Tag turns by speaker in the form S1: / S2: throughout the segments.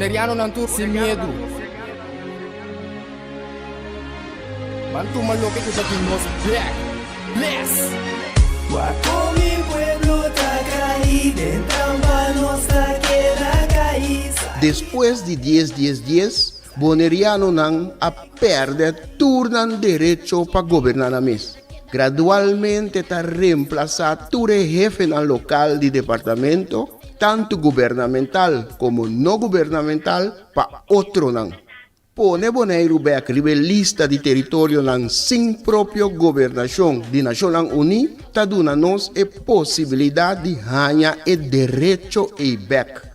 S1: Bonerianonan tur sin miedu. Ban tuma loke ku ta di nos bek. Bless!
S2: Wak kon mi pueblo ta kai den trampa nos ta keda kai.
S3: Despues di dies dies dies, Bonerianonan a pèrdè tur nan derecho pa goberná nan mes. Gradualmente ta remplasá tur e hefenan lokal di departamento, tantu gubernamental komo no gubernamental, pa otronan. Pone Boneiru bèk riba e lista di teritorionan sin propio gobernashon di Nashonnan Uní ta duna nos e posibilidat di haña e derecho ei bèk.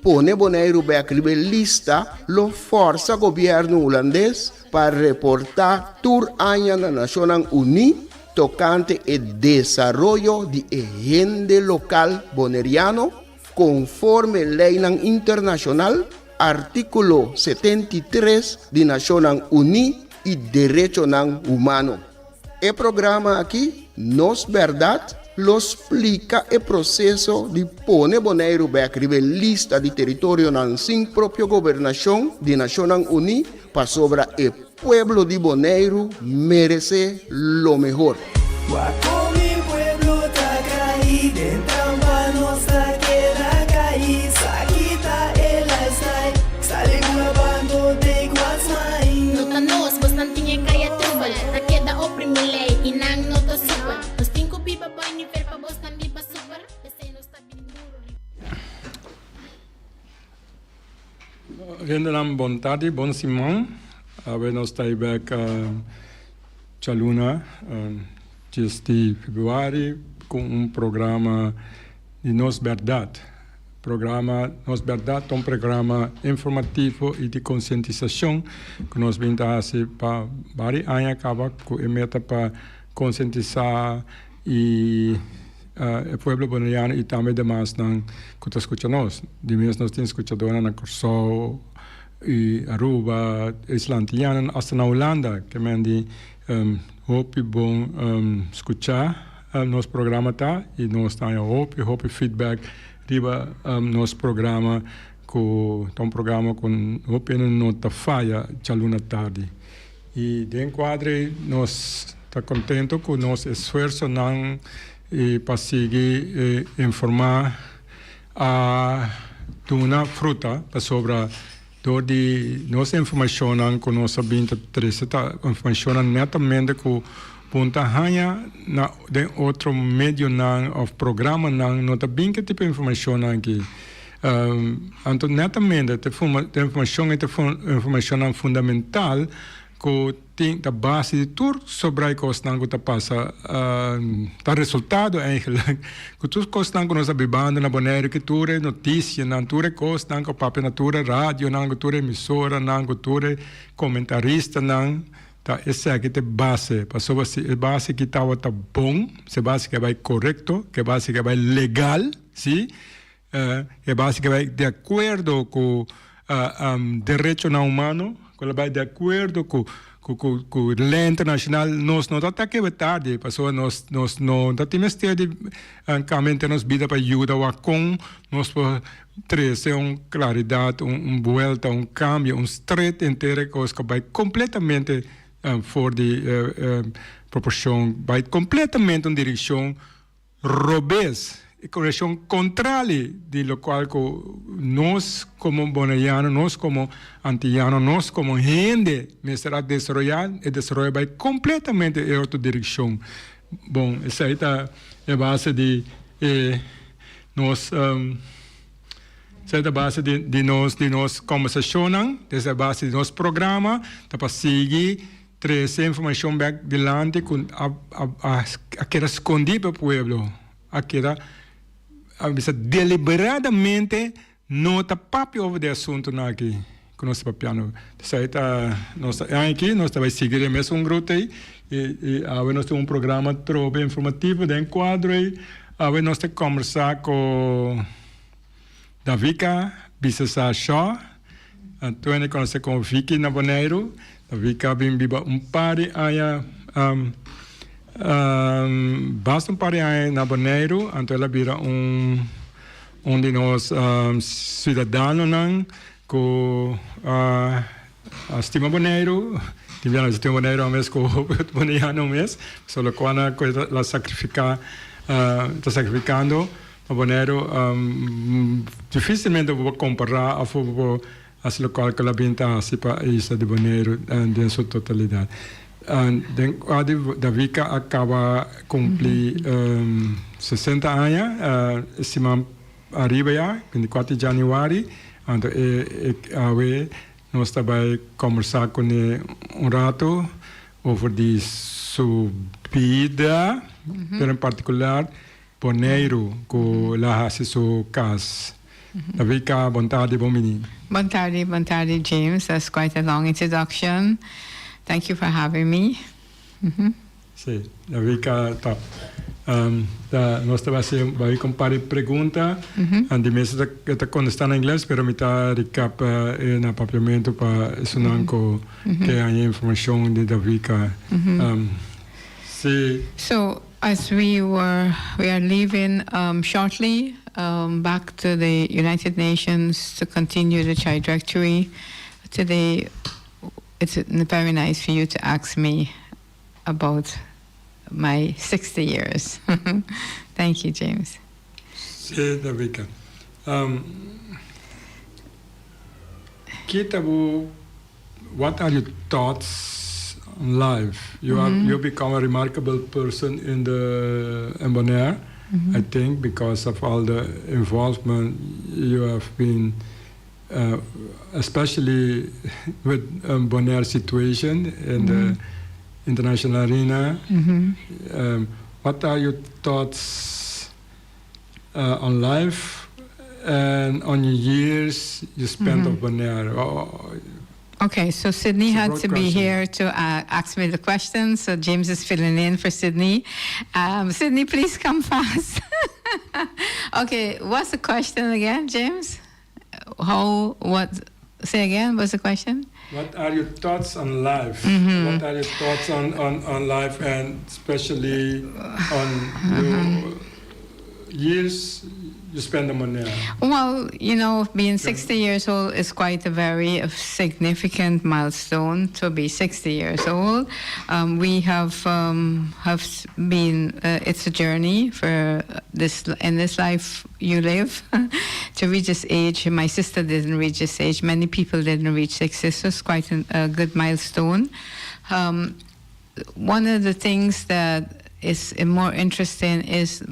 S3: Pone Boneiru bèk riba e lista lo fòrsa gobièrnu hulandes pa reportá tur aña na Nashonnan Uní tokante e desaroyo di e hende lokal boneriano konforme leinan internashonal, artíkulo 73 di Nashonnan Uní i derechonan humano. E programa aki, Nos Bèrdat, lo splika e proseso di pone Boneiru bèk riba e lista di teritorionan sin propio gobernashon di Nashonnan Uní pasobra e pueblo di Boneiru meresé lo mehor.
S2: Wak kon mi pueblo ta kai den trampa nos ta keda kai sa kita e lifestyle sali bula bando take what's mine.
S4: No ta nos, bosnan tin e kaya trubel Ta keda oprimi lei i nan no ta supel Nos tin ku biba boi nivel pa bosnan biba super P'esei nos ta bini duru riba.
S5: Hendenan bon tardi, bon siman. Awe nos ta bek djaluna dies di februari ku un programa di Nos Bèrdat. Programa Nos Bèrdat ta un programa informativo i di konsientisashon ku nos bin ta hasi pa bari aña kaba ku e meta pa konsientisá i e pueblo boneriano i tambe demasnan ku ta skucha nos. Di mes nos tin skuchadónan na Kòrsou i Aruba, Isla Antillanan, asta na Hulanda ke men di hopi bon skuchá nos programa ta i nos ta haña hopi hopi feedback riba nos programa ku ta un programa ku hopi hende no ta faya djaluna tardi. I den kuadre nos ta kontento ku nos esfuersonan i pa sigui informá a duna fruta pasobra dor di nos informashonnan ku nos a bin ta trese ta informashonnan netamente ku bo ta haña na den otro medionan òf programanan no ta bin ke tipo informashonnan aki. Anto netamente ta informashon e ta informashonnan fundamental ku tin ta base di tur sobra e kosnan ku ta pasa ta resultado eigenlijk ku tur kosnan ku nos ta bibando na Boneiru ki tur e notisianan tur e kosnan ku papia na tur e radionan ku tur e emisoranan ku tur e komentaristanan ta esaki ta e base pasobra si e base aki tabata bon si e base aki a bai korekto ku e base aki a bai legal si. E base ke bai di akuerdo ku derechonan humano, ku lo bai di akuerdo ku ku lei internashonal, nos no ta ta kebe tardi pasobra nos nos no ta tin mester di kambia henter nos bida pa yuda wak kon nos por trese un klaridat, un buelta, un kambio, un stret henter e kos ku bai kompletamente for di proporshon, bai kompletamente un direkshon. Robes, e correccion contrali di locual cu nos como Boneriano, nos como Antillano, nos como hende mester a desaroya, e desaroyo bay completamente e otro direccion. Bon, esey ta e base di e nos, esey ta base di nos, di nos conversacionnan, esey ta base di nos programa, ta pa sigui. Trese informashon bek dilanti ku a keda skondí pa e pueblo, a keda a bisa deliberadamente no ta papia over di e asuntunan aki ku nos ta papiando. Esei ta nos ta aña aki nos ta bai sigui den e mesun ruta ei i awe nos tin un programa trobe informativo den kuadro ei. Awe nos ta kombersá ku Davika Bisesar Shaw. Antoine konosé komo Vicky na Boneiru. Vicky a bin biba un par di aña, basta un par di aña na Boneiru, anto el a bira un un di nos siudadanonan. Ku a stima Boneiru, tin bia nan stima Boneiru ames ku hopi otro boneiano mes, so lokual nan ku la sakrifiká, ta sakrifikando pa Boneiru, difisilmente bo por kompará òf bo por hasi lokual ku la bin ta hasi pa e isla di Boneiru den su totalidat. Den kua di Davika a kaba kumpli 60 aña e siman Ariba ya, 24 di januari, anto e awe nos ta bai kombersá kuné un ratu over di su bida, pero en partikular Boneiru ku el a hasi su kas. Davika, bon tardi, bon bini.
S6: Bon tardi, bon tardi James, that's quite a long introduction, thank you for having me.
S5: Sí, Davika ta ta nos ta hasi bai ku un par di pregunta. Di mes e ta kontestá na ingles pero mi ta recap e na papiamentu pa esunnan ku ke haña informashon di Davika. Sí.
S6: So as we were we are leaving shortly back to the United Nations to continue the trajectory today it's very nice for you to ask me about my 60 years. Thank you, James.
S5: Sí, Davika. Um, ki ta bo, what are your thoughts on life? You mm -hmm. are you become a remarkable person in the in Bonaire, mm -hmm. I think, because of all the involvement you have been uh, especially with Bonaire situation in mm -hmm. the mm-hmm. international arena. Mm -hmm. What are your thoughts on life and on your years you spent mm -hmm. on Bonaire? Oh,
S6: Okay, so Sydney had to be here to ask me the question, so James is filling in for Sydney. Sydney, please come fast. Okay, what's the question again, James? How, what, say again, what's the question?
S5: What are your thoughts on life? Mm -hmm. What are your thoughts on life and especially on your years you spend on Bonaire?
S6: Well, being 60 years old is quite a very significant milestone to be 60 years old. We have been, it's a journey for this, in this life you live to reach this age. My sister didn't reach this age. Many people didn't reach 60, so it's quite a good milestone. One of the things that is more interesting is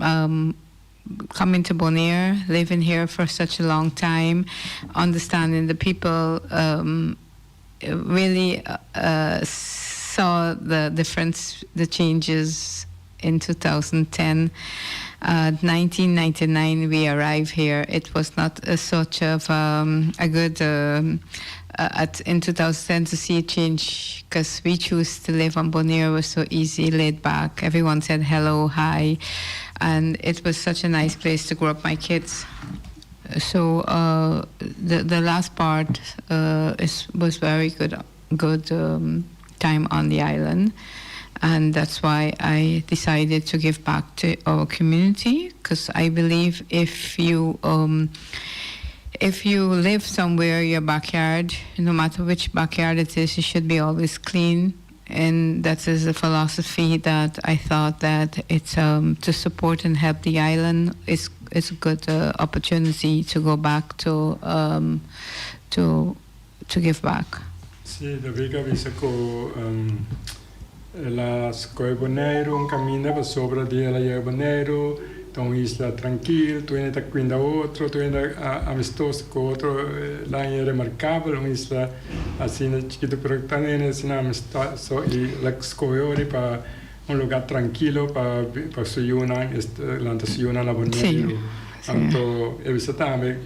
S6: coming to Bonaire, living here for such a long time, understanding the people, really saw the difference, the changes in 2010. 1999 we arrived here. It was not such of a good in 2010 to see a change because we choose to live on Bonaire was so easy, laid back. Everyone said hello, hi, and it was such a nice place to grow up my kids. So the last part was very good time on the island. And that's why I decided to give back to our community, because I believe if you live somewhere, your backyard, no matter which backyard it is, it should be always clean. And that is a philosophy that I thought that it's to support and help the island is a good opportunity to go back to give back.
S5: Sí, Davika a bisa ku el a skohe Boneiru un kaminda pasobra di el a yega Boneiru ta un isla trankil, tur hende ta kuinda otro, tur hende amistoso ku otro, la e remarkabel un isla asina chikitu pero tan hende asina amistoso i el a skohe ori pa un lugá trankilo pa su yunan lanta su yunan na Boneiru. Anto e bisa tambe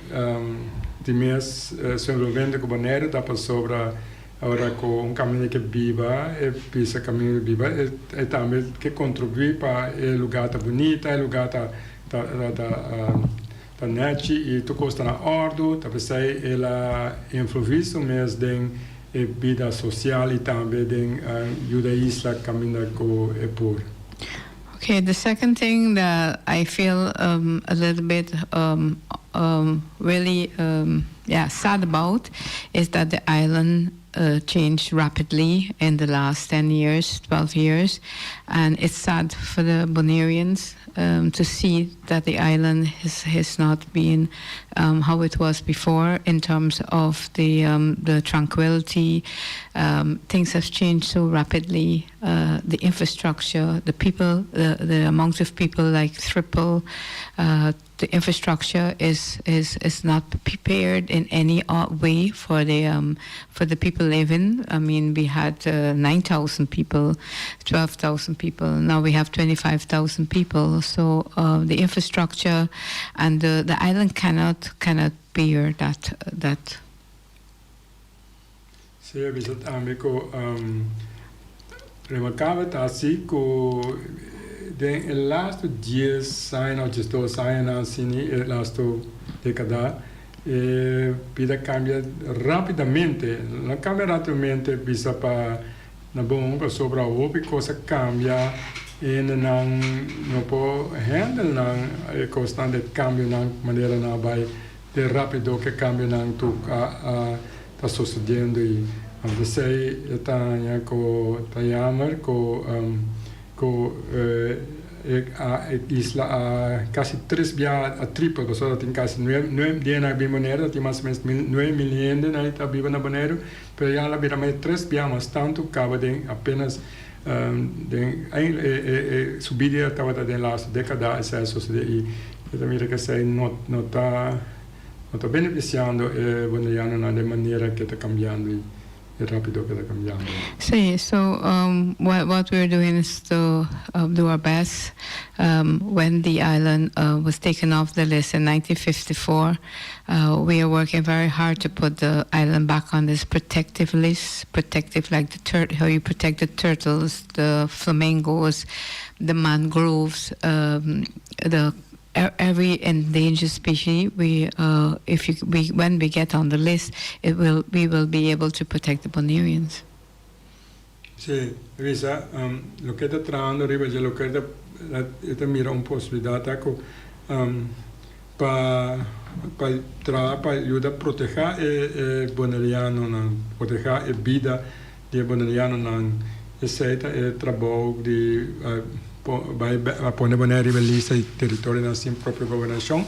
S5: di mes su envolvente ku Boneiru ta pasobra ora ku un kaminda ke biba e bisa kaminda ke biba e tambe ke kontribuí pa e lugá ta bunita, e lugá ta nechi i tur kos ta na òrdu. Ta p'esei el a influí su mes den e bida sosial i tambe den yuda e isla kaminda ku e por.
S6: Okay, the second thing that I feel a little bit really yeah, sad about is that the island changed rapidly in the last 10 years, 12 years. And it's sad for the Bonaireans to see that the island has not been how it was before in terms of the tranquility. Things have changed so rapidly. The infrastructure, the people, the amount of people like triple. The infrastructure is not prepared in any way for the people living. I mean, we had 9,000 people, 12,000 people. Now we have 25,000 people. So the infrastructure and the island cannot bear that.
S5: Si, bisa tambe ku remarkabel ta asina ku den e laatste 10 aña, 12 aña asina, e laatste dékada, bida a kambia rápidamente. No a kambia rápidamente, bisa pa na bon, pasobra hopi kos a kambia i nan no por handle nan e kos di kambio nan manera nan bai di rápido ku kambio nan tur a ta susediendo i esei ta ku ta jammer ku ku e isla a kasi tres bia a triple, pasobra tin kasi 9 dia na Boneiru, tin mas o ménos 9 mil hende na ta biba na Boneiru, pero ya el a bira mas tres bia mas tantu kaba den apenas den subida tabata den laatste dékada esei a susedé i ta mira ku esei no ta benefisiando e bonerianonan di manera ku ta kambiando i rápido ku ta kambiando.
S6: Si, so what we're doing is to do our best. When the island was taken off the list in 1954, we are working very hard to put the island back on this protective list, protective like how you protect the turtles, the flamingos, the mangroves, the every endangered species. We, if you, we, when we get on the list, it will, we will be able to protect the Bonaireans.
S5: Si, bisa, loke ta trahando riba, loke ta mira un posibilidat ku pa traha pa yuda protehá e bonerianonan, protehá e bida di bonerianonan. Esei ta e trabou di bai pone Boneiru riba lista di teritorionan sin propio gobernashon,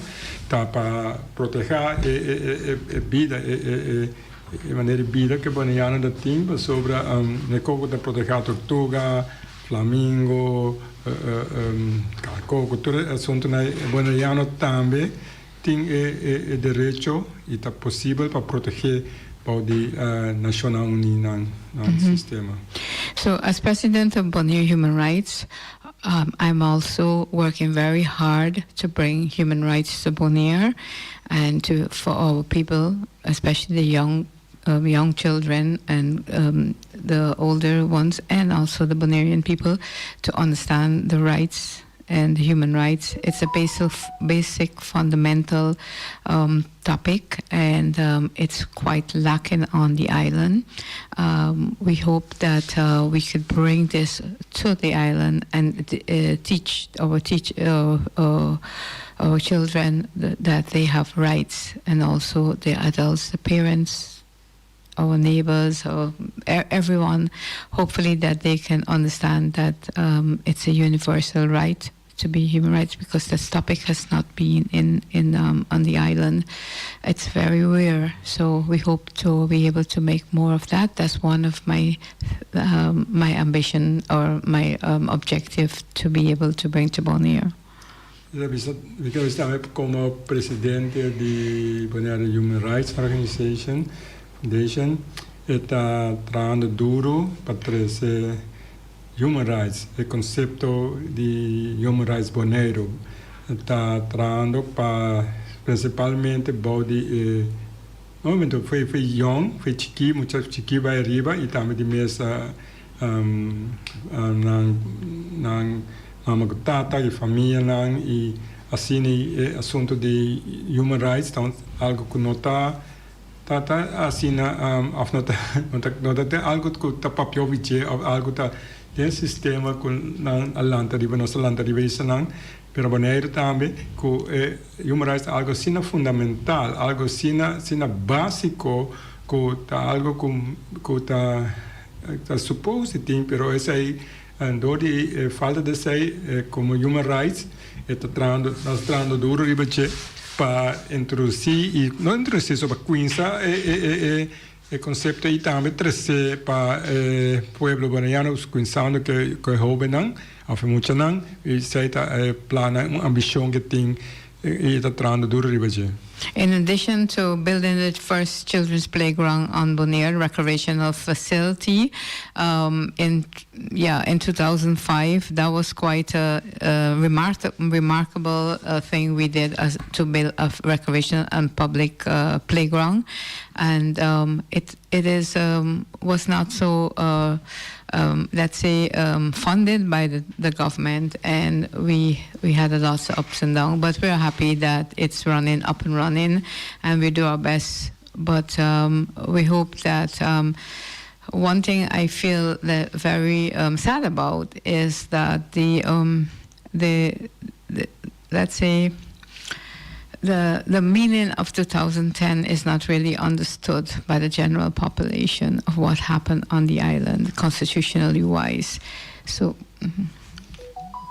S5: ta pa protehá e bida e manera di bida ku boneriano tin pasobra e koko ta protehá tortuga, flamingo, koko, tur asuntunan boneriano tambe tin e derecho i ta posibel pa protehé pa di Nashonnan Uní nan sistema.
S6: So, as president of Bonaire Human Rights, I'm also working very hard to bring human rights to Bonaire and to for our people, especially the young children and the older ones, and also the Bonairean people, to understand the rights and human rights. It's a basic fundamental topic, and it's quite lacking on the island. We hope that we could bring this to the island and teach our children that they have rights, and also the adults, the parents, our neighbors, or everyone, hopefully that they can understand that it's a universal right to be human rights because this topic has not been in on the island. It's very rare, so we hope to be able to make more of that. That's one of my ambition or my objective to be able to bring to Bonaire.
S5: Mi ke tambe komo presidente di Bonaire Human Rights Organization Foundation, ta trahando duru pa trese human rights, e konsepto di human rights Boneiru. Ta trahando pa prinsipalmente bou di momento foi young, foi chikí, mucha chikí bai riba i tambe di mes nan mama ku tata i famianan i asina e asuntu di human rights ta algu ku no ta asina òf no ta algu ku ta papia òf algu ta. Den sistema ku nan a lanta riba, nos a lanta riba esnan, pero Boneiru tambe, ku e human rights ta algu asina fundamental, algu asina asina básiko ku ta algu ku ku ta ta supose di tin, pero esei dor di e falta di esei komo human rights e ta trahando, nos ta trahando duru riba dje pa introdusí i no introdusí so pa kuinsa e e e E konsepto ei tambe tresé pa e pueblo boneiano, kuminsando ku e hóbennan òf e muchanan, i esei ta e plannan, un ambishon ku e tin i e ta trahando duru riba dje.
S6: In addition to building the first children's playground on Bonaire recreational facility in yeah in 2005 that was quite a remarkable thing we did as to build a recreational and public playground and um, it it is um, was not so uh, um, let's say um, funded by the, the government and we we had a lot of ups and downs but we're happy that it's running up and running and we do our best but um, we hope that um, one thing I feel that very um, sad about is that the um, the, the let's say the the meaning of 2010 is not really understood by the general population of what happened on the island constitutionally wise. So.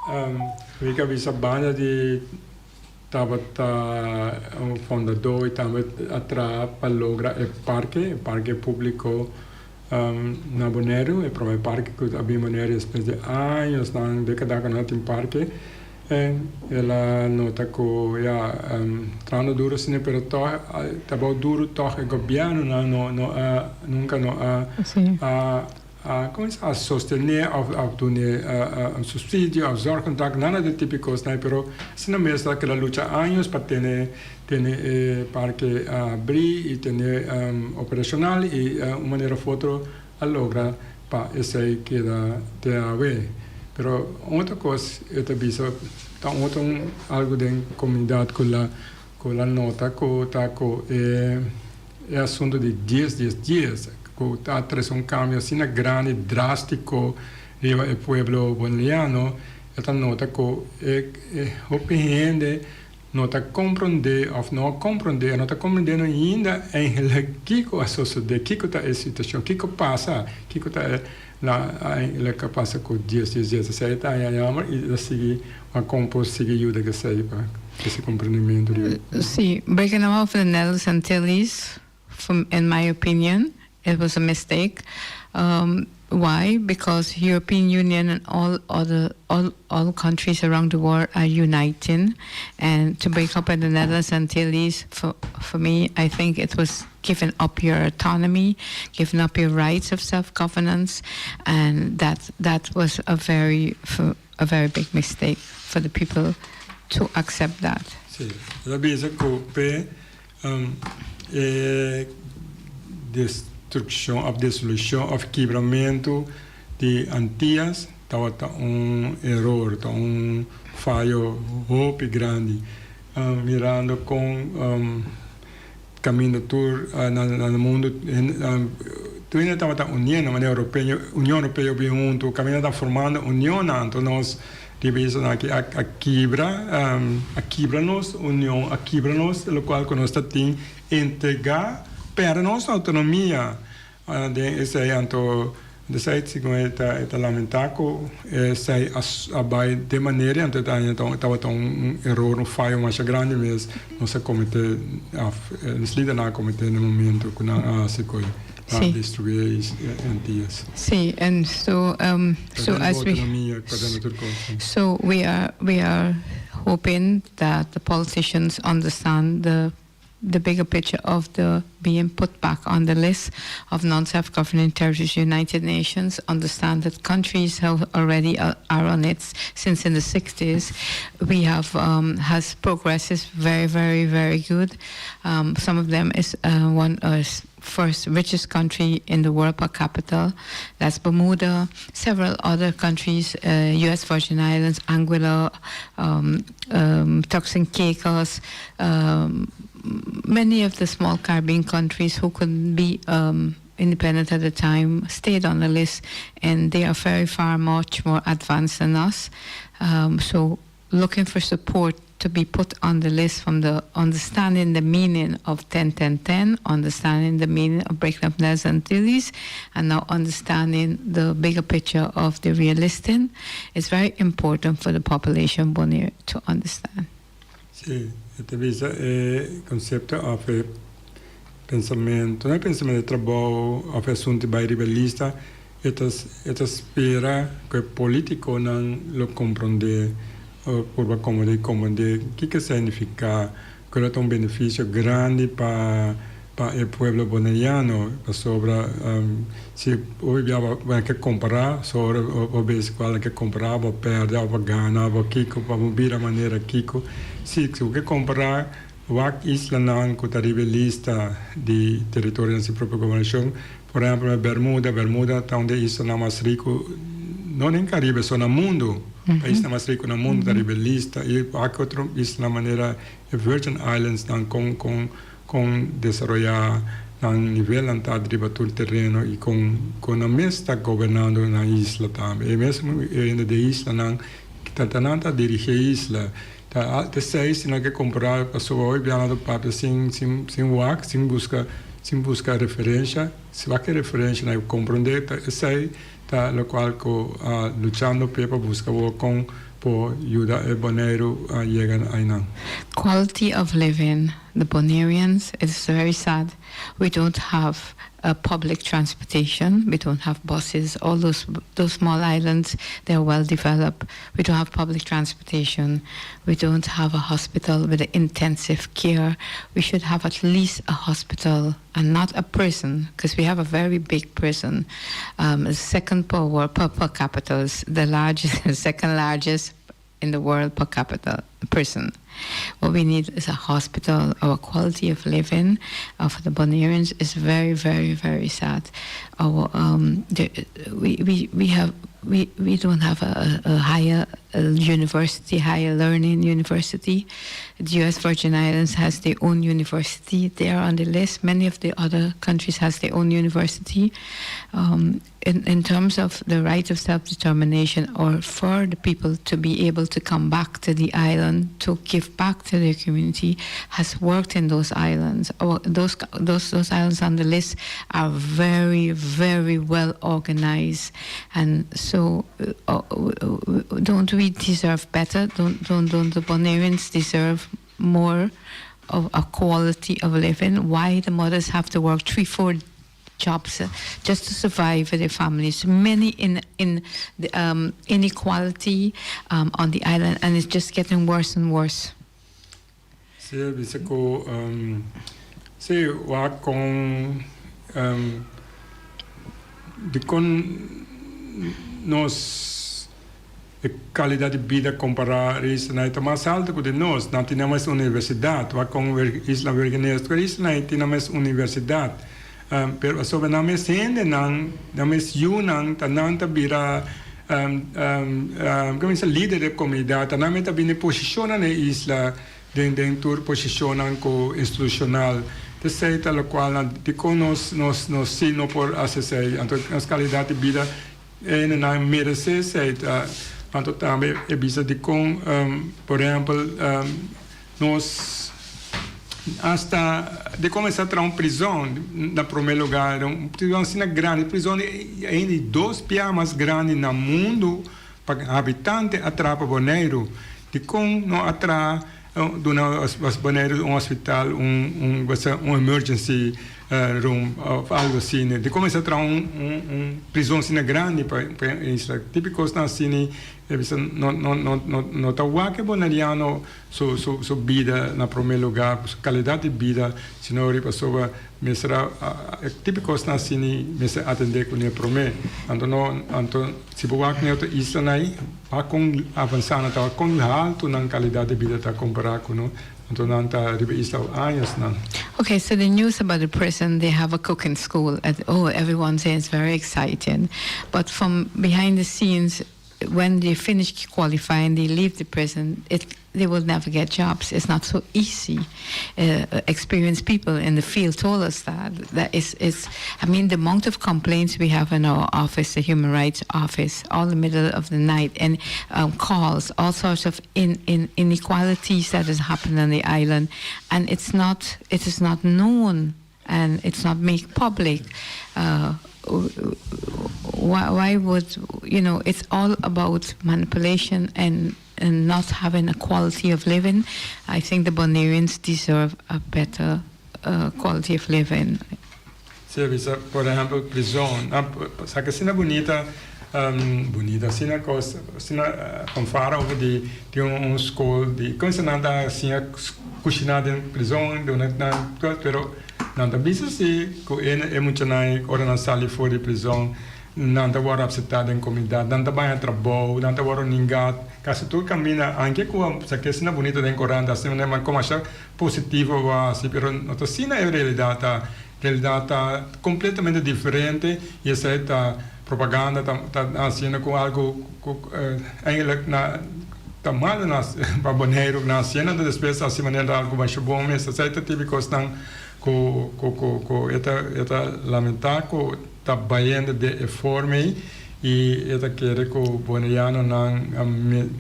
S5: Um, mi a bisa banda di tabata un fundadó i tambe a traha pa logra e parke, e parke públiko um, na Boneiru, e promé parke ku a bin Boneiru despues di añosnan, dékada ku no tin parke. El a nota ku ya, um, trahando duru asina, pero tòg tabata duru tòg e gobièrnunan no no a nunka no a a a kuminsá a sostené òf òf duna un supsidio òf zorgcontract, nada di tipo kosnan, pero asina mes a keda lucha años pa tene tene e parke abrí i tene operashonal i un manera òf otro a logra pa esei keda te awe. Pero un otro kos e ta bisa ta un otro algu den komunidat ku la ku la nota ku ta ku e e asuntu di dies dies dies ku ta trese un kambio asina grandi drástiko riba e pueblo boneriano e ta nota ku e e hopi hende no ta komprondé òf no a komprondé, e no ta komprendiendo ainda eigenlijk kiko a sosodé, kiko ta e situashon, kiko pasa, kiko ta e la eigenlijk a pasa ku dies dies dies. Esei ta haña jammer i ta sigui wak kon por sigui yuda ku esei pa ese komprendimentu di.
S6: Sí, breaking up of the Netherlands Antilles, in my opinion, it was a mistake. Why? Because European Union and all other all all countries around the world are uniting and to break up in the Netherlands Antilles for for me I think it was giving up your autonomy, giving up your rights of self-governance and that that was a very a very big mistake for the people to accept that.
S5: Sí, el a bisa ku p'e e destrukshon òf desolushon òf kibramentu di Antias tabata un eror, ta un fayo hopi grandi. Mirando kon kaminda tur na mundu tur hende tabata uniendo manera europeo, Union Europeo bin huntu, kaminda ta formando unionnan, anto nos Riba esnan aki a kibra, a kibra nos union, a kibra nos lokual ku nos ta tin, entregá, pèrdè nos outonomia den esei. Anto esei segun e ta e ta lamentá ku esei a bai den manera anto e ta haña tabata un eror, un fayo masha grandi mes nos a kometé òf nos lidernan a kometé na e momento ku nan a hasi ku e.
S6: Sí.
S5: Destruí e Antillas.
S6: Sí, en so so as we so we are we are hoping that the politicians understand the the bigger picture of the being put back on the list of non-self-governing territories United Nations understand that countries have already are on it since in the 60s we have um, has progresses very very very good um, some of them is uh, one uh, first richest country in the world per capita. That's Bermuda, several other countries, uh, U.S. Virgin Islands, Anguilla, um, um, Turks and Caicos, um, many of the small Caribbean countries who could be um, independent at the time, stayed on the list, and they are very far much more advanced than us. So looking for support to be put on the list from the understanding the meaning of 10 10 10, understanding the meaning of breaking up Netherlands Antilles, and now understanding the bigger picture of the relisting is very important for the population Bonaire to understand.
S5: Si, e bisa e konsepto òf e pensamentu, no pensamentu di trabou òf asuntu bai riba lista, e ta spera ku e polítikonan lo komprondé purba komprondé komprondé kiko signifiká ku lo ta un benefisio grandi pa pa e pueblo boneriano, pasobra si hopi bia bo ke kompará sobre bo bes kual ke kompará bo pèrdè òf bo gana òf bo kiko pa bo bira manera kiko si bo ke kompará wak islanan ku ta riba e lista di teritorionan sin propio gobernashon. Por ehempel, Bermuda. Bermuda ta un di e islanan mas riku, no den Karibe so, na mundu. Paisnan mas riku na mundu ta riba e lista. I wak otro islanan manera e Virgin Islands nan kon kon kon desaroyá nan nivelnan ta riba tur tereno i kon kon nan mes ta gobernando nan isla tambe. E mes hende di e islanan ta ta nan ta dirigí e isla. Ta esei si nan ke kompará pasobra hopi bia nan ta papia sin sin sin wak, sin buska sin buska referensha. Si wak e referensha nan komprondé ta esei ta lokual ku luchando p'e pa buska bo kon por yuda e Boneiru yega einan.
S6: Quality of living, the Bonaireans, it is very sad we don't have public transportation, we don't have buses, all those those small islands they are well developed, we don't have public transportation, we don't have a hospital with intensive care. We should have at least a hospital and not a prison, because we have a very big prison. Second per, world, per capita, is the largest, second largest in the world per capita prison. What we need is a hospital. Our quality of living of the Bonaireans is very, very, very sad. Our, the, we, have we don't have a higher university, higher learning university. The U.S. Virgin Islands has their own university. They are on the list. Many of the other countries has their own university. In terms of the right of self-determination or for the people to be able to come back to the island, to give back to their community, has worked in those islands. Or those islands on the list are very, very well organized. And so don't we deserve better? Don't the Bonaireans deserve more of a quality of living? Why the mothers have to work three, four jobs just to survive for their families? Many in the inequality on the island, and it's just getting worse and worse.
S5: Si, bisa ku si wak kon di kon nos e kalidat di bida kompará isla ta mas altu ku di nos. Nan tin mas universidat. Wak kon Isla Virgenes, tur isla tin mas universidat. Pero sobre nan mes hende nan, nan mes yunan, ta nan ta bira kon bisa lider di komunidat, ta nan mes ta bini posishonnan na e isla den tur posishonnan ku institushonal. Esei ta lokual nan dikon nos si no por hasi esei. Anto nos kalidat di bida nan meresé esei. Anto tambe e bisa dikon, por ehèmpel, nos hasta di kuminsá traha un prizòn na promé lugá, un prizòn asina grandi, prizòn ainda di dos bia mas grandi na mundu pa habitante a traha pa Boneiru. Dikon no a traha duna Boneiru un hospital, un un emergency room òf algu asina? Dikon mester traha un prizòn asina grandi pa e isla? Típiko kosnan asina e bisa no no no no ta wak e boneriano su su su bida na promé lugá, su kalidat di bida, sino riba soba mester a tipo kosnan asina mester atendé kuné promé. Anto no anto si bo wak na e otro islanan ei, wak kon avansá nan ta, wak kon haltu nan kalidat di bida ta kompará ku no, anto nan ta riba isla añosnan.
S6: Okay, so the news about the prison, they have a cooking school. At, oh, everyone says it's very exciting. But from behind the scenes, when they finish qualifying, they leave the prison. It, they will never get jobs. It's not so easy. Experienced people in the field told us that. That is, is, I mean, the amount of complaints we have in our office, the Human Rights Office, all in the middle of the night, and calls, all sorts of inequalities that is happening on the island, and it's not, it is not known and it's not made public. Why would you know? It's all about manipulation and not having a quality of living. I think the Bonaireans deserve a better quality of living.
S5: Si, bisa, por ehèmpel, prison. Ah, sabe asina bunita, bunita, asina kos, asina fanfara over di un skol di kon nan ta asina kushiná den prison, duna nan, pero nan ta bisa si ku e muchanan ora nan sali for di prison, nan ta wòrdu aseptá den komunidat, nan ta baña trabou, nan ta wòrdu ningá, kasi tur kaminda, aunke ku sa ke asina bunita den korant, asina nan komo asha positivo asina, pero no ta asina e realidat ta. Realidat ta kompletamente diferente i esei ta propaganda ta hasiendo ku algu ku eigenlijk na ta malu na pa Boneiru na hasiendo anto despues hasi manera ta algu masha bon mes. Esei ta tipo kosnan ku ku ku ku e ta e ta lamentá ku ta bayendo den e forma ei i e ta kere ku boneianonan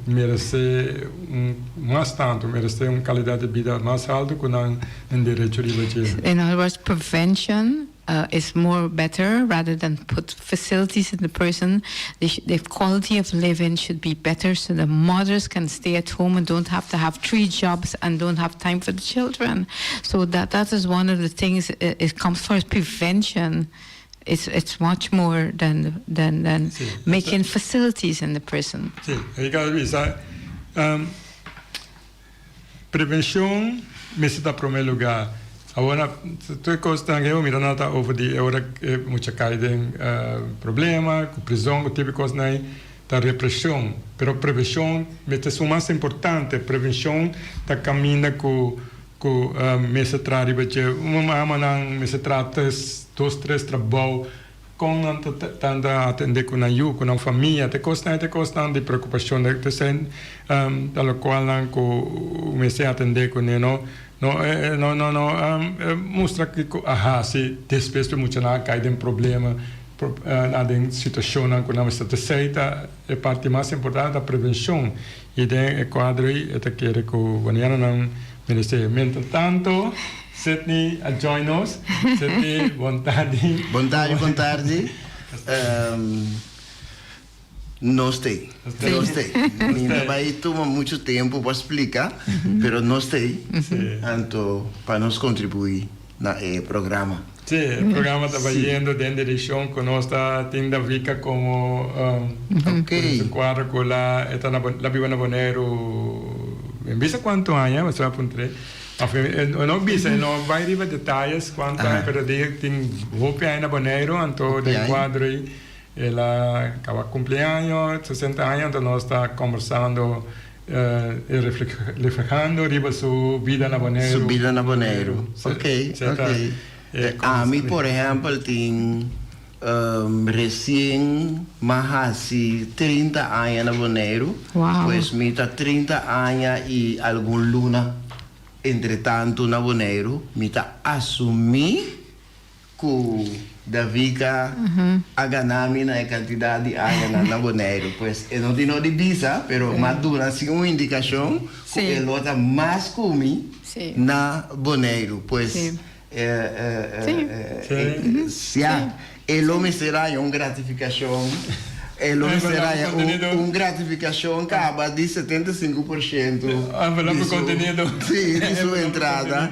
S5: meresé un mas tantu, meresé un kalidat di bida mas altu ku nan tin derecho riba dje.
S6: In other words, prevention is more better rather than put facilities in the prison. The quality of living should be better so the mothers can stay at home and don't have to have three jobs and don't have time for the children. So that is one of the things it comes first, prevention. It's much more than making facilities in the prison.
S5: Si, Ricardo bisa, prevenshon mester ta promé lugá. Awor, tur kos nan ku mira nan ta over di ora mucha kai den problema, ku prizòn, ku tipo kosnan ei, ta represhon. Pero prevenshon mester esun mas importante. Prevenshon ta kaminda ku mester traha riba dje. Un mamanan mester traha tres, dos, tres trabou. Kon nan ta ta atendé ku nan yu, ku nan famia. Te kosnan ei ta kosnan di preokupashon. Ta esei ta lokual nan ku mester atendé kuné. No no no no no mustra kiko a hasi despues ku e muchanan a kai den problema, na den situashonnan ku nan mester. Ta esei ta e parti mas importante, ta prevenshon. I den e kuadro ei e ta kere ku bonianonan meresé. Mientrastanto Sidney a join nos. Sidney, bon tardi.
S3: Bon tardi, bon tardi. Nos t'ei. Nos t'ei. Mi no bai tuma muchu tempu pa splika, pero nos t'ei. Anto pa nos kontribuí na e programa.
S5: Sí, e programa ta bayendo den direkshon ku nos ta tin Davika komo su kuadro ku la e ta na la biba na Boneiru mi bisa kuantu aña, mi a puntr'é. Of e no bisa, e no bai riba detayes kuantu aña, pero di tin hopi aña na Boneiru, anto den kuadro ei el a kaba kumpli año, 60 aña, anto nos ta kombersando i reflehando riba su bida na Boneiru.
S3: Su bida na Boneiru, ok, ok. Ami por ehèmpel tin Resien m'a hasi 30 aña na Boneiru. Pues mi ta 30 aña i algun luna entretantu na Boneiru. Mi ta asumí ku Davika a gana mi na e kantidat di añanan na Boneiru. Pues e no tin no di bisa, pero m'a duna si un indikashon ku e lo ta mas ku mi na Boneiru. Pues Sia, e lo mester haña un gratifikashon, e lo mester haña un gratifikashon kaba di 75% di su, sí, di su entrada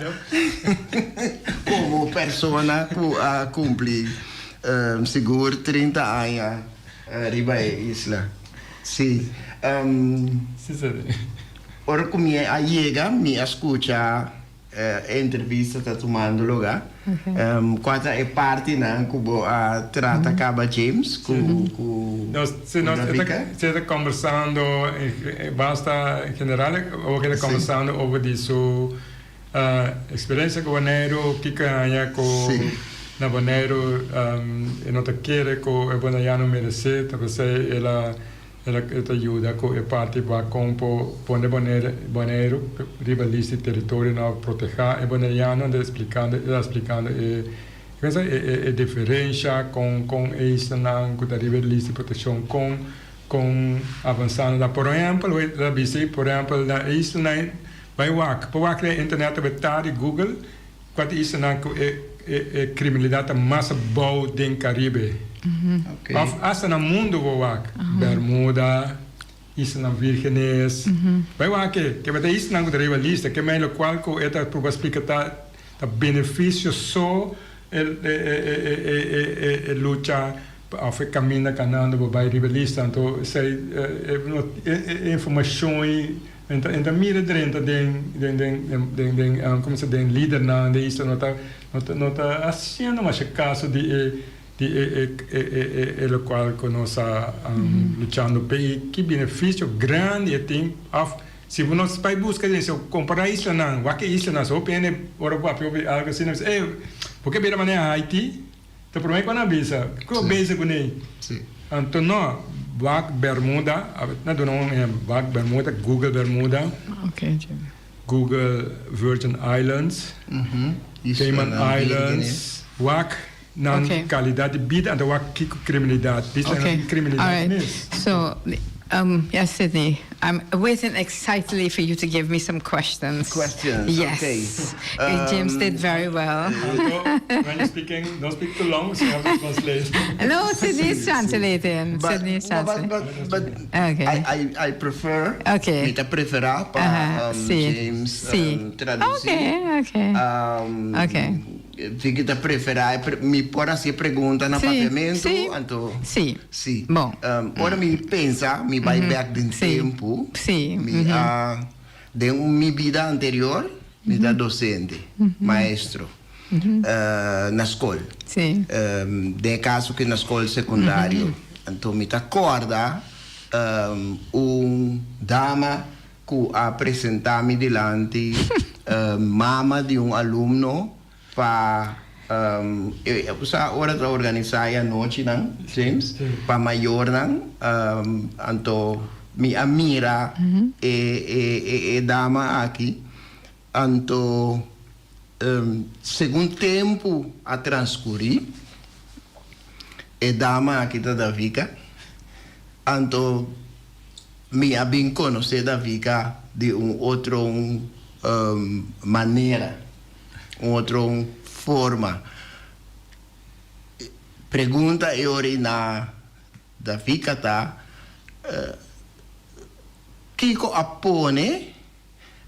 S3: komo persona ku a kumpli sigur 30 aña riba e isla. Sí. Ora ku mi a yega mi a skucha E entrevista ta tumando lugá. Kua ta e partinan ku bo a trata kaba James ku ku
S5: Nos si nos
S3: Davika?
S5: si ta kombersando basta en general awor ke ta kombersando over di su eksperensia ku Boneiru, kiko e haña ku na Boneiru e no ta kere ku e boneiano meresé, ta p'esei el a. El a yuda ku e parti pa kon por pone Boneiru riba lista di teritorionan protehá. E bonerianonan ta splikando, el a splikando e e diferensha kon kon e islanan ku ta riba e lista di protekshon kon kon avansando ta. Por ehèmpel, el a bisa por ehèmpel na e islanan bai wak, por wak den internet tabata ta di Google kua ta e islanan ku e e kriminalidat ta mas abou den Karibe. Òf asta na mundu bo wak, Bermuda, Islanan Vírgenes. Bai wak e, ke ta islanan ku ta riba lista, ke mei lokual ku e ta proba splika ta ta benefisio so e e lucha òf e kaminda kanando bo bai riba lista. Anto esei e informashon ei en ta en ta mira drenta den den den den komo se den lidernan den isla no ta no ta hasiendo masha kaso di e di e e e lokual ku nos a luchando p'e i ki benefisio grandi e tin òf si bo no bai buska den si bo kompará islanan wak e islanan so hopi hende ora bo papia hopi algu asina bisa ey bo ke bira manera Haiti ta promé ku nan a bisa ku bo bezig kuné anto no wak Bermuda na duna un ehèmpel wak Bermuda google Bermuda google Virgin Islands Cayman Islands wak Nan calidad di bida anto wak kico criminalidad. Bisa nan tin criminalidad mes.
S6: So, um, yes, Sydney, I'm waiting excitedly for you to give me some questions.
S3: Questions,
S6: yes.
S3: okay.
S6: James did very well.
S5: Anto, when you speaking, don't speak too long, so you have to translate.
S6: No, Sydney is translating.
S3: But,
S6: Sydney is translating.
S3: but, but, but
S6: Okay.
S3: I, I, I prefer,
S6: Okay.
S3: mi ta prefera pa
S6: Aha,
S3: um,
S6: si.
S3: James
S6: Si.
S3: um, traduci.
S6: Okay, okay.
S3: Um,
S6: Okay.
S3: Vicky ta preferá e mi por hasi e pregunta na
S6: Sí,
S3: papiamentu,
S6: sí,
S3: anto
S6: sí.
S3: Sí.
S6: Bon.
S3: Ora mi pensa, mi bai bèk den
S6: Sí,
S3: tempu,
S6: sí,
S3: mi a den un mi bida anterior mi ta dosente, maestro, na skol.
S6: Sí.
S3: Den e kaso ku na skol sekundario. Anto mi ta kòrda un dama ku a presentá mi dilanti mama di un alumno pa sa ora ta organisá e anochinan, James, pa mayornan, anto mi a mira e dama aki, anto segun tempu a transkurí e dama aki ta Davika, anto Mi a bin konosé Davika di un otro un manera, un otro un forma. Pregunta e ora na Davika ta, Kiko a pone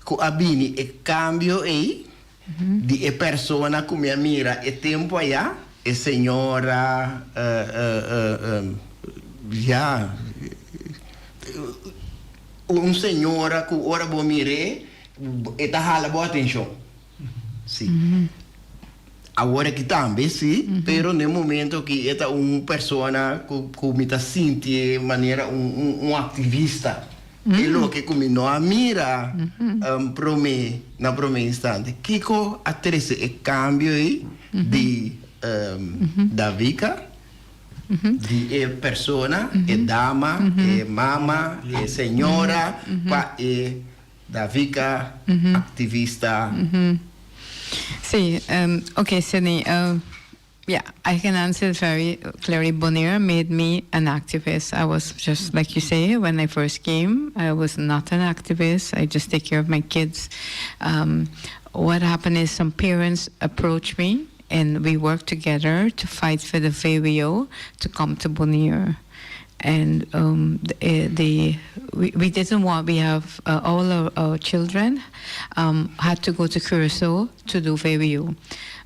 S3: ku a bini e kambio ei di e persona ku mi a mira e tempu ayá, e señora, ya, un señora ku ora bo mir'é, e ta hala bo atenshon. Sí. Awor aki tambe, sí, pero n'e momento aki e ta un persona ku ku mi ta sinti manera un un un aktivista. E loke ku mi no a mira promé na promé instante. Kiko a trese e kambio ei di Davika, di e persona, e dama, e mama, e señora pa e Davika, aktivista?
S6: Sí, oké Sidney. Yeah, I can answer it very clearly. Bonaire made me an activist. I was just like you say, when I first came, I was not an activist. I just take care of my kids. Um, what happened is some parents approached me and we worked together to fight for the VWO to come to Bonaire. And um, the, the we, we didn't want, we have uh, all our, our children um, had to go to Curacao to do VWO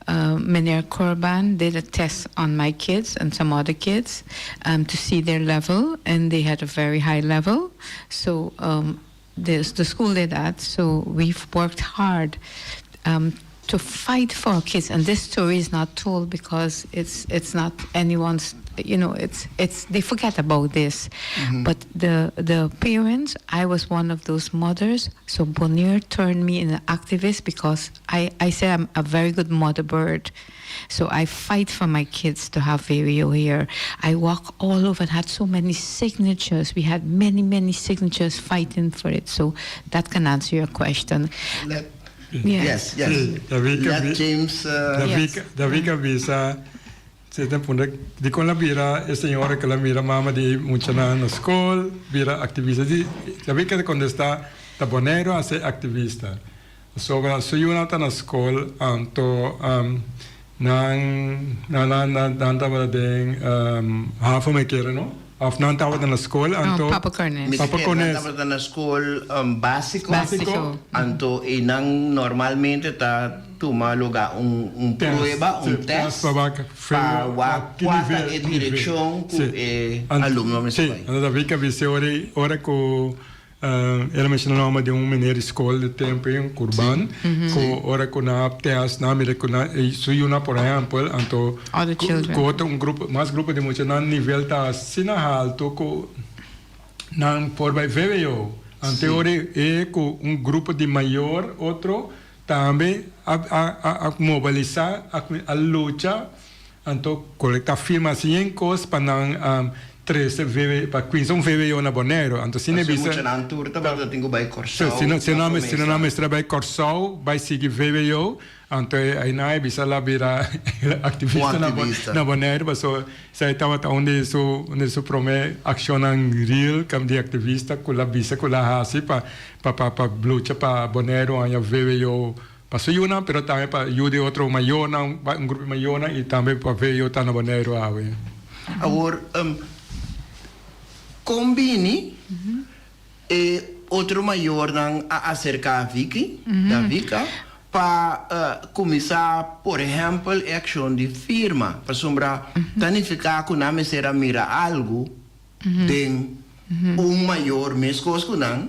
S6: uh, Meneer Corban did a test on my kids and some other kids um, to see their level, and they had a very high level. So um, this, the school did that. So we've worked hard um, to fight for our kids. And this story is not told because it's it's not anyone's. you know, it's it's they forget about this. But the the parents, I was one of those mothers. So Bonaire turned me into an activist because I I say I'm a very good mother bird. So I fight for my kids to have VWO here. I walk all over and had so many signatures. We had many, many signatures fighting for it. So that can answer your question.
S3: Let, yes, yes.
S5: Sí, David
S3: Let James.
S5: David, David a bisa, si ta puntra dikon la bira e señora ku la mira mama di muchanan na skol bira aktivista. Di, David a kontestá, ta Boneiru a hasi aktivista. Pasobra su yunan ta na skol, anto nan nan nan nan tabata den havo mi kere no? Of nan tabata na skol anto.
S6: Papa Cornes.
S3: Mi ta
S5: Papa
S3: kere nan
S5: Cornes.
S3: tabata na skol básiko.
S6: Básiko.
S3: Anto einan normalmente ta tuma lugá un un
S5: Test,
S3: prueba, un
S5: sí,
S3: test
S5: test pa wak
S3: pa wak
S5: ki
S3: kua ta
S5: nivel,
S3: e
S5: ki nivel.
S3: direkshon ku
S5: Sí.
S3: e
S5: Anto,
S3: alumno mester
S5: sí,
S3: bai.
S5: anto David a bisa ora ora ku El a menciona nomber di un meneer di school di tempo ei, un curban, cu ora cu nan a test nan a mira cu nan su yunan por ehempel, anto
S6: Other children.
S5: cu otro un grupo, mas grupo di mucha nan nivel ta asina halto cu nan por bay vwo. Anto e ora e cu un grupo di mayor otro tambe a a a mobilisa, a lucha Anto colecta firma sin cos pa nan trece VW pa cuinsa un VWO na Boneiru. Anto si ne
S3: Pasobra
S5: bisa.
S3: muchanan tur tabata tin cu bay Corsou.
S5: Si si nan si nan mester a bay Corsou bay sigui VWO, anto aynan e bisa la bira activista na na Boneiru pasobra esey tabata un di su un di su prome accionnan real di activista cu la bisa cu la haci pa pa pa lucha pa Boneiru haña VWO. Pa su yunan, pero tambe pa yu di otro mayornan, un grupo di mayornan i tambe pa veo ta na Boneiru awe.
S3: Awor, kon bini e otro mayornan a aserká Vicky, Davika, pa kuminsá, por ehèmpel, e akshon di firma? Pasobra ta nifiká ku nan mester a mira algu den un mayor meskos ku nan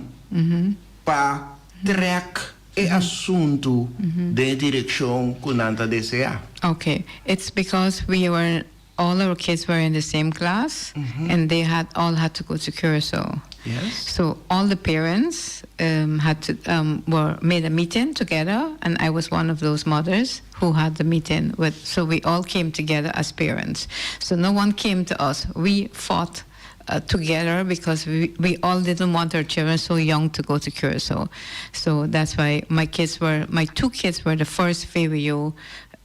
S3: pa trèk e asuntu den e direkshon ku nan ta deseá.
S6: Okay, it's because we were all our kids were in the same class and they had all had to go to Curacao.
S3: Yes.
S6: So all the parents um, had to um, were made a meeting together, and I was one of those mothers who had the meeting with. So we all came together as parents. So no one came to us. We fought uh, together because we, we all didn't want our children so young to go to Curacao. So that's why my kids were, my two kids were the first VWO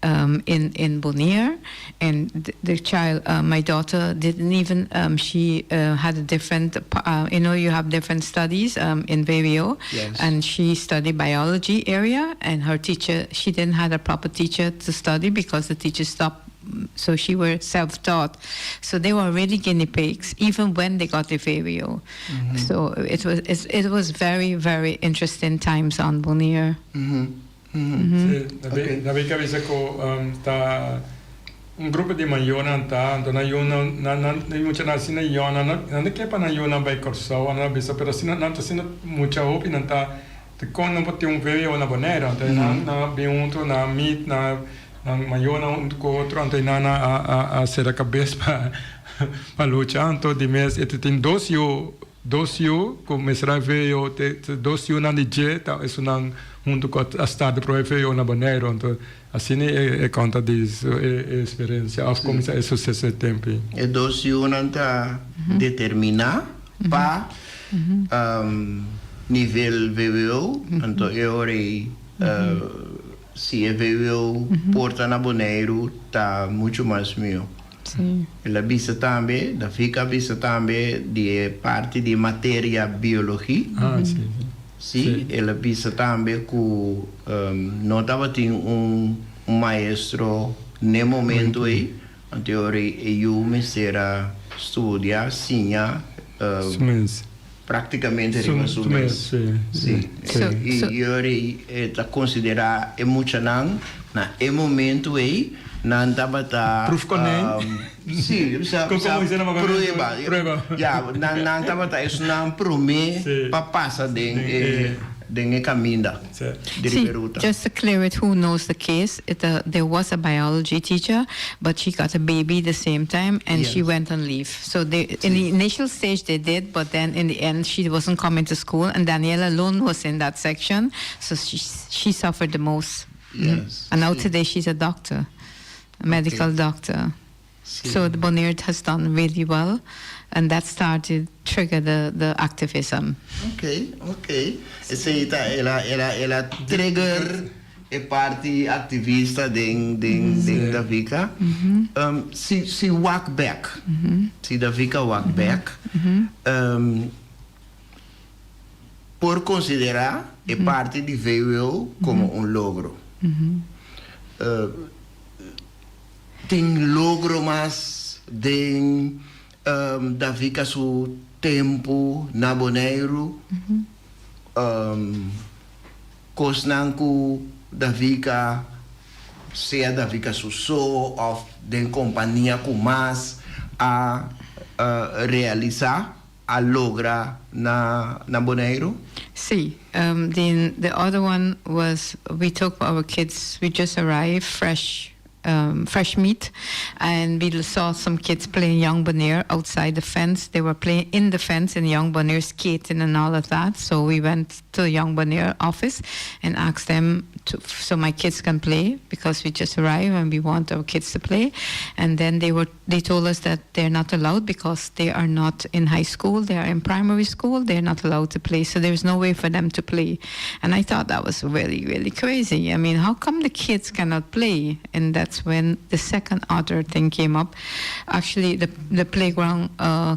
S6: um, in in Bonaire, and th- the child, uh, my daughter, didn't even. Um, she uh, had a different, uh, you know, you have different studies um, in VWO,
S3: Yes.
S6: and she studied biology area, and her teacher, she didn't have a proper teacher to study because the teacher stopped so she were self-taught. So they were already guinea pigs, even when they got the VWO. So it was it, it was very very interesting times on Bonaire.
S5: Sí, David, David a bisa ku ta un grupo di mayornan ta, anto nan yunan, nan nan e muchanan asina yòn, nan no nan no ke pa nan yunan bai Kòrsou, nan a bisa, pero asina nan ta asina mucha hopi nan ta dikon nan por tin un VWO na Boneiru, anto nan nan a bin huntu, nan a meet, nan nan mayornan huntu ku otro, anto nan a a a sera kabes pa pa lucha, anto di mes e ta tin dos yu Dos yu ku mester a veo te dos yunan di dje ta esunnan huntu ku a start e prome veo na Boneiru. Anto asina e konta di su e eksperensia òf kuminsá e suseso e tempu ei.
S3: E dos yunan ta determiná pa nivel vwo, anto e ora ei si e vwo por ta na Boneiru ta muchu mas mihó.
S6: Sí.
S3: El a bisa tambe, David a bisa tambe di e parti di materia biologie.
S5: Ah, sí, sí.
S3: Sí, el a bisa tambe ku no tabatin un un maestro n'e momento ei, anto e ora ei e yu mester a studia, siña
S5: Su mes.
S3: praktikamente riba su
S5: Su mes,
S3: mes.
S5: sí.
S3: Sí.
S6: So,
S3: I
S6: so.
S3: e ora ei e ta konsiderá e muchanan na e momento ei nan tabata
S5: Proef konijn.
S3: Sí, sa
S5: Kon
S3: sa
S5: komo dicen na papiamento?
S3: prueba.
S5: Prueba.
S3: Ya, nan nan tabata esnan promé
S5: Sí.
S3: pa pasa den
S5: Den
S3: e
S5: e.
S3: Den e kaminda di
S6: See,
S3: riba ruta.
S6: just to clear it, who knows the case, there was a biology teacher, but she got a baby the same time and she went on leave. So they, in the initial stage they did, but then in the end she wasn't coming to school and Daniela alone was in that section, so she suffered the most. And now today she's a doctor, a medical doctor. So the Bonaire has done really well, and that started trigger the activism.
S3: Ok. Esei ta el a trigger e parti aktivista den Davika. Si wak back, si Davika wak back, por konsiderá e parti di VWO komo un logro. Tin logro mas den Davika su tempu na Boneiru? Kosnan ku Davika, sea Davika su so òf den kompania ku mas a realisá, a logra na Boneiru?
S6: Sí, the other one was we took our kids, we just arrived fresh meat, and we saw some kids playing Jong Bonaire outside the fence. They were playing in the fence in Jong Bonaire, skating and all of that. So we went to Jong Bonaire office and asked them to, so my kids can play because we just arrived and we want our kids to play. And then they told us that they're not allowed because they are not in high school, they are in primary school, they're not allowed to play. So there's no way for them to play. And I thought that was really, really crazy. I mean, how come the kids cannot play? And that's when the second other thing came up. Actually, the playground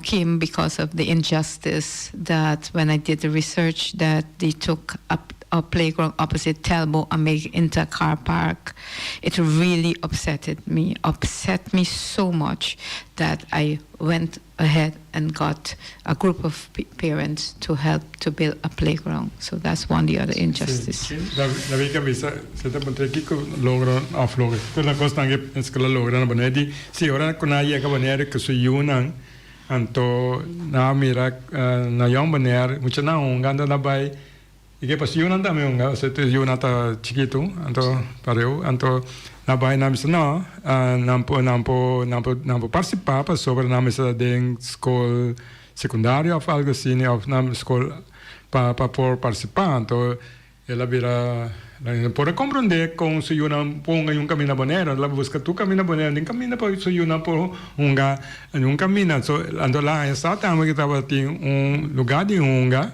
S6: came because of the injustice that when I did the research that they took up a playground opposite Telbo and make it into a car park. It really upset me so much that I went ahead and got a group of parents to help to build a playground. So that's one the other injustice.
S5: Davika bisa, si ta puntra kiko logro òf logro. Tur e kosnan ku el a logra na Bonaire. Si, ora ku nan a yega Bonaire ku su yunan, anto nan a mira na Jong Bonaire, mucha nan hunga anto nan bai i ke pas yunan tambe hunga, osea tur yunan ta chikitu, anto pareu, anto nan bai nan bisa no, nan por nan por nan por nan por partisipá pasobra nan mester ta den skol sekundario òf algu asina òf nan skol pa pa por partisipá. Anto el a bira nan por a komprondé kon su yunan por hunga un kaminda Bonaire, el a buska tur kaminda Bonaire, den kaminda pa su yunan por hunga un kaminda. So anto el a haña sa tambe ku tabatin un lugá di hunga.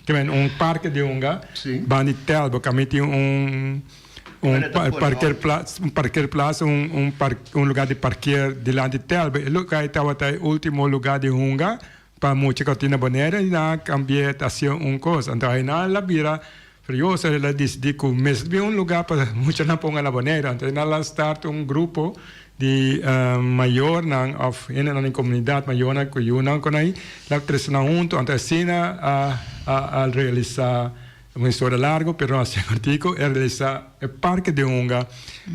S5: Ke men un parke di hunga banda di Telbo kaminda tin un parkeerplaats un parkeerplaats un un lugar di parkeer dilanti Telbo e lugar ei tabata e ultimo lugar di hunga pa mucha ku tin na Bonaire i nan a kambi'é ta hasi un kos anto ainan el a bira furioso el a disidí ku mester bin un lugar pa muchanan por hunga na Bonaire anto nan a start un grupo di mayornan of hendenan den comunidad, mayornan cu yunan con ai la trece nan hunto, anto asina a a realisa un historia largo pero asina cortico a realisa e parke di hunga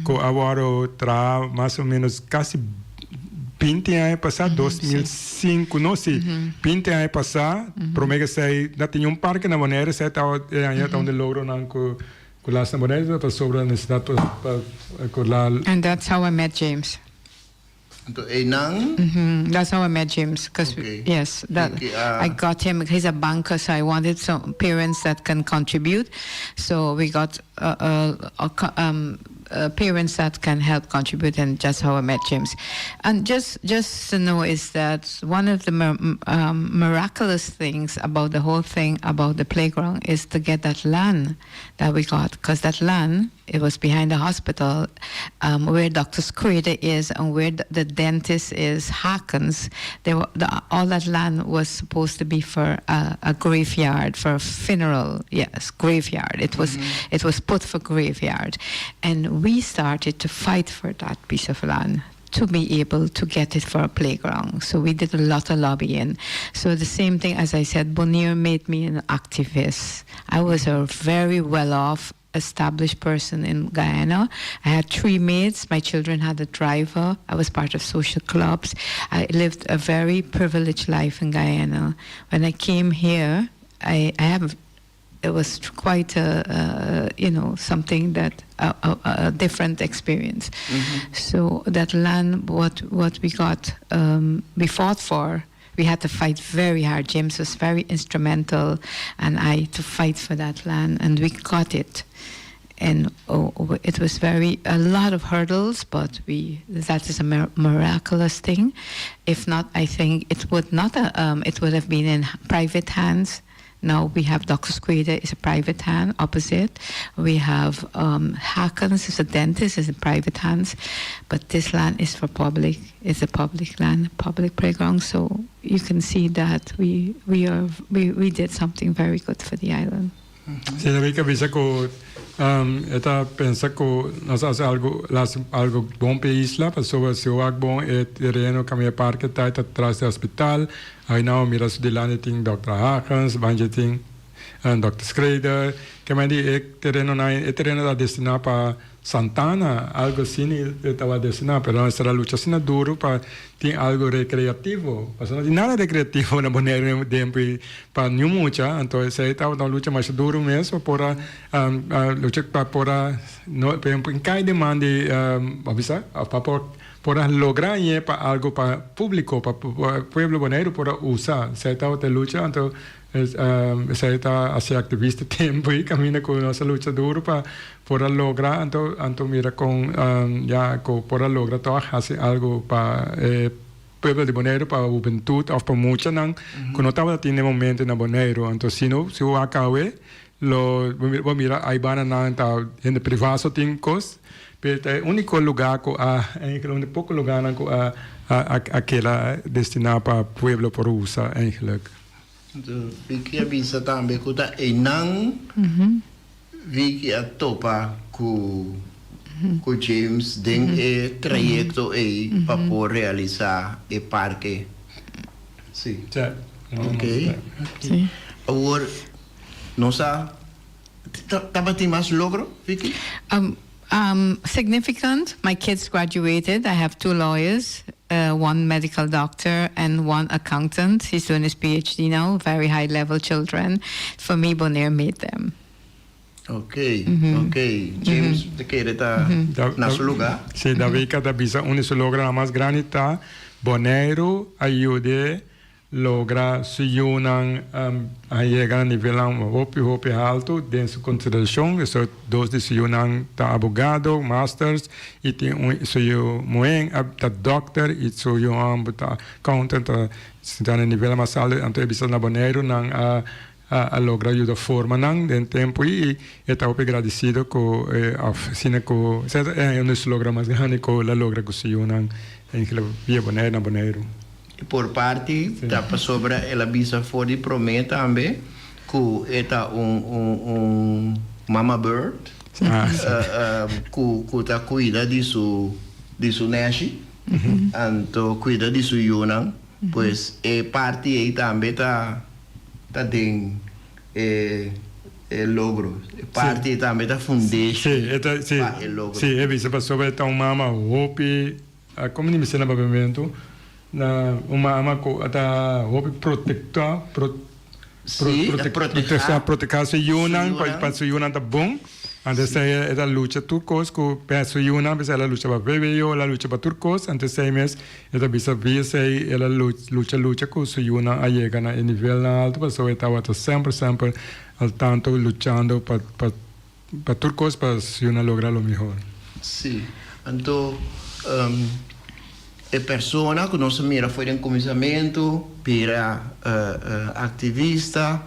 S5: cu a wordo traha mas o menos casi 20 aña pasa, 2005 no si, 20 aña pasa prome cu esey na tin un parke na Bonaire esey tabata e aña ta un di logronan cu Ku las na Bonaire ta pasobra nesesidat pa ku la.
S6: And that's how I met James.
S3: Anto einan.
S6: That's how I met James, cause yes, that I got him, he's a banker, so I wanted some parents that can contribute, so we got parents that can help contribute and that's how I met James. And just to know is that one of the miraculous things about the whole thing about the playground is to get that land that we got, because that land, it was behind the hospital, where Dr. Scrader is and where the dentist is, Hawkins. All that land was supposed to be for a graveyard, for a funeral, yes, graveyard. It was put for graveyard. And we started to fight for that piece of land to be able to get it for a playground. So we did a lot of lobbying. So the same thing, as I said, Bonaire made me an activist. I was a very well-off, established person in Guyana. I had 3 maids. My children had a driver. I was part of social clubs. I lived a very privileged life in Guyana. When I came here, I have It was quite a, a you know something that a, a, a different experience. So that land, what what we got, we fought for. We had to fight very hard. James was very instrumental, and I to fight for that land, and we got it. And oh, oh, it was very a lot of hurdles, but we that is a miraculous thing. If not, I think it would not. It would have been in private hands. Now we have Dr. Squida is a private hand opposite. We have Hackens is a dentist is in private hands, but this land is for public. It's a public land, public playground. So you can see that we are we did something very good for the island.
S5: Si, Davika a bisa ku e ta pensa ku nos a hasi algu algu bon pa e isla, pasobra si wak bon e tereno kaminda e parke ta e ta tras di hospital. Ai nan mira su dilanti tin Dòkter Hagens, banja tin Dòkter Schrader. Ke men di e terenonan e tereno ta destiná pa Santana, algo asina e tabata destiná, pero nan estará lucha asina duru pa tin algo rekreativo, pasobra no tin nada rekreativo na Boneiru den tempu pa niun mucha, anto esei tabata un lucha masha duru mes pa por a lucha pa por a no kai den man di bo bisa pa por por a logra añe pa algo pa publico pa pueblo Boneiru por a usa, esei tabata e lucha anto Esei ta hasi activista tempo y caminda cu nos a lucha duro pa por a logra anto anto mira con ya cu por a logra toch hasi algo pa e pueblo di Boneiru pa hubentud of pa muchanan cu no tabata tin e momento na Boneiru anto si no si bo wak awe lo bo mira ay bananan ta hende priva so tin cos pero ta e unico lugar cu a eigenlijk un di poco lugarnan cu a a keda destina pa pueblo por usa eigenlijk.
S3: Vicky a bisa tambe ku ta einan Vicky a topa ku ku James den e trayekto ei pa por realisá e parke. Sí. Ok. Awor nos a tabatin mas logro, Vicky?
S6: Significant, my kids graduated, I have two lawyers, one medical doctor and one accountant. He's doing his PhD now, very high level children. For me, Bonaire made them.
S3: Ok, ok. James ta kere ta na su lugar?
S5: Si, Davika ta bisa un di su logronan mas grandi ta Boneiru a yude Logra su yunan a yega na nivelnan hopi hopi haltu den su konsiderashon. Esou dos di su yunan ta abogado, masters, i tin un su yu muhé ta dòkter i su yu hòmber ta accountant, ta sinta na nivel mas haltu. Anto e bisa na Boneiru nan a a logra yuda forma nan den tempu i e ta hopi gradisido ku òf asina ku e un di su logra mas grandi ku el a logra ku su yunan via Boneiru na Boneiru.
S3: E por parti ta pasobra el a bisa for di promé tambe ku e ta un un un mama bird ku ku ta kuida di su di su nèshi anto kuida di su yunan pues e parti ei tambe ta ta den e e logro e parti ei tambe ta fundeshi pa e logro.
S5: Si e bisa pasobra e ta un mama hopi. Como di mester na papiamentu, na un mama cu ta hopi protecta, proteha su yunan pa su yunan ta bon, anto esey e ta lucha tur cos cu pa su yunan, p'esey el a lucha pa VWO, el a lucha pa tur cos, anto esey mes e ta bisa via esey el a lucha lucha cu su yunan a yega na e nivelnan alto, pasobra e tabata semper semper al tanto luchando pa Pa tur kos pa su yunan logra lo mihor.
S3: Sí. Anto e persona ku nos a mira for den kuminsamentu bira aktivista,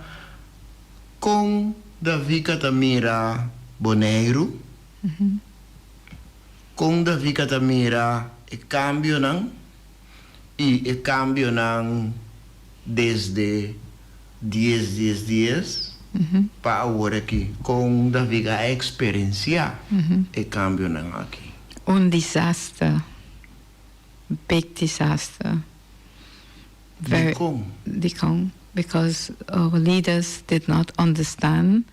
S3: kon Davika ta mira Boneiru? Kon Davika ta mira e kambionan i e kambionan desde dies dies dies pa awor aki, kon David a eksperensiá e kambionan aki?
S6: Un disaster, big disaster.
S3: Dikon?
S6: Dikon? Because our leaders did not understand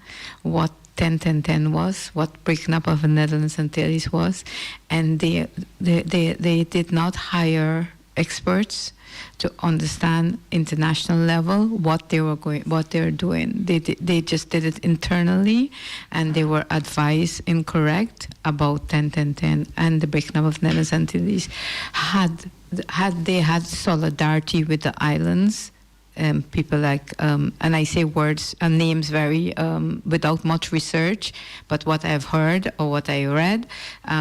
S6: what 10 10 10 was, what breaking up of the Netherlands Antilles was, and they, they, they, they did not hire. experts to understand international level what they were going what they're doing. They they just did it internally and they were advised incorrect about 10 10 10 and the breaking up of Netherlands Antilles. Had had they had solidarity with the islands, people like, and I say words and names very without much research, but what I've heard or what I read,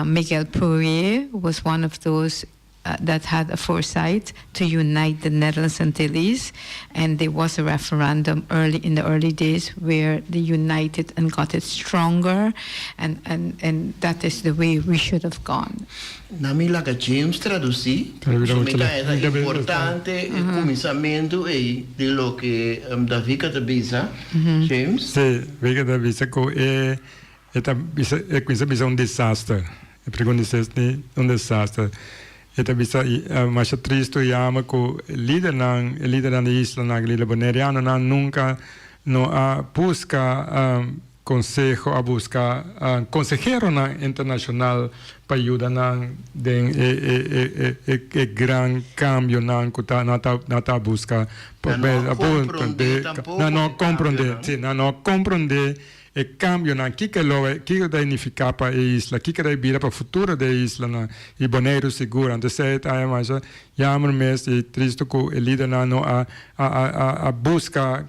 S6: Miguel Pourier was one of those that had a foresight to unite the Netherlands Antilles, and there was a referendum early in the early days where they united and got it stronger, and that is the way we should have gone.
S3: Laga mi laga James tradusí. So mi ta importante kuminsamentu ei di loke Davika ta bisa, James.
S5: Sí, Vika ta bisa ku e e ta bisa e kuminsa bisa un desaster. E pregunta si un desaster. E ta bisa masha tristu yama ku lidernan, e lidernan di islanan, lider bonerianonan nunka no a buska konseho, a buska konseheronan internashonal pa yuda nan den e e e e e gran kambionan ku ta nan ta nan ta buska.
S3: Nan no a komprondé tampoko
S5: Nan no a komprondé, sí, nan no a komprondé e kambionan, kiko lo kiko ta nifiká pa e isla, kiko ta bira pa futuro di e islanan i Boneiru sigur. Anto esei ta masha jammer mes i tristu ku e lidernan no a a a a buska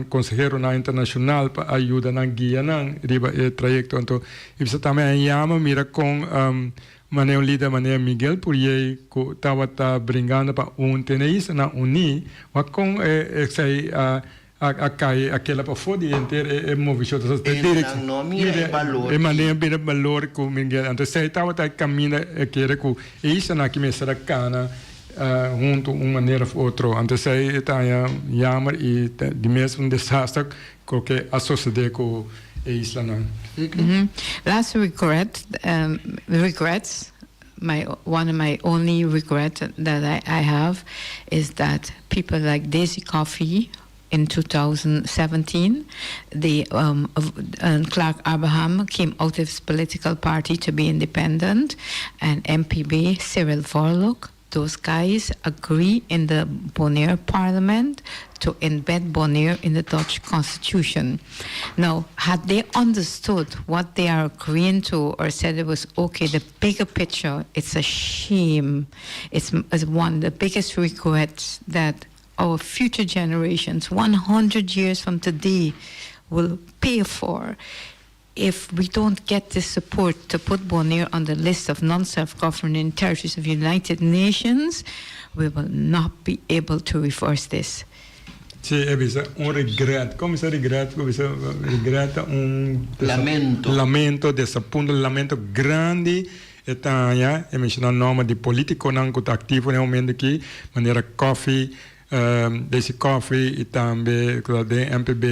S5: konseheronan internashonal pa a yuda nan guia nan riba e trayekto. Anto i bisa tambe a yama mira kon manera un lider manera Miguel Pourier ku tabata bringando pa un tene e islanan uní, wak kon esei a a kai a keda pafó di henter e movishon.
S3: Hendenan no mira e balor.
S5: E manera mira e balor ku Miguel. Anto esei tabata e kaminda e kere ku e islanan aki mester a kana huntu un manera of otro. Anto esei ta haña jammer i di mes un desaster ku ke a sosodé ku e islanan.
S6: Last regret, regrets, my one of my only regret that I have is that people like Daisy Coffie in 2017, the Clark Abraham came out of his political party to be independent, and MPB Cyril Vorlok, those guys agree in the Bonaire parliament to embed Bonaire in the Dutch constitution. Now, had they understood what they are agreeing to or said it was okay, the bigger picture, it's a shame. It's, it's one of the biggest regrets that our future generations, 100 years from today, will pay for if we don't get the support to put Bonaire on the list of non-self-governing territories of the United Nations, we will not be able to reverse this.
S5: Sí, e bisa un regret. Kon bisa regret? Kon bisa regret ta un
S3: Lamento.
S5: Lamento, desapunto, lamento grandi e ta haña. E menshoná nòmber di polítikonan ku ta aktivo na e momento aki, manera Coffie, Daisy Coffie i tambe ku ta den MPB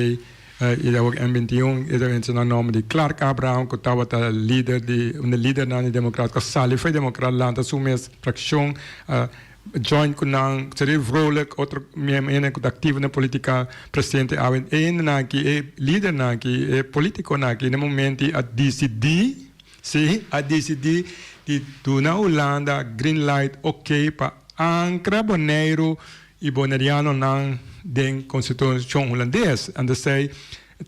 S5: i awor M 21. E ta menshoná nòmber di Clark Abraham ku tabata lider di un di lidernan di Demokrat ku a sali for di Demokrat lanta su mes frakshon. Join ku nan, Cyril Vrolijk, otro hende ku ta aktivo den politika presente awe. E hendenan aki, e lidernan aki, e politikonan aki na e momento a disidí, sí, a disidí di duna Hulanda green light oké pa ankra Boneiru i bonerianonan den konstitushon hulandes. Anto esei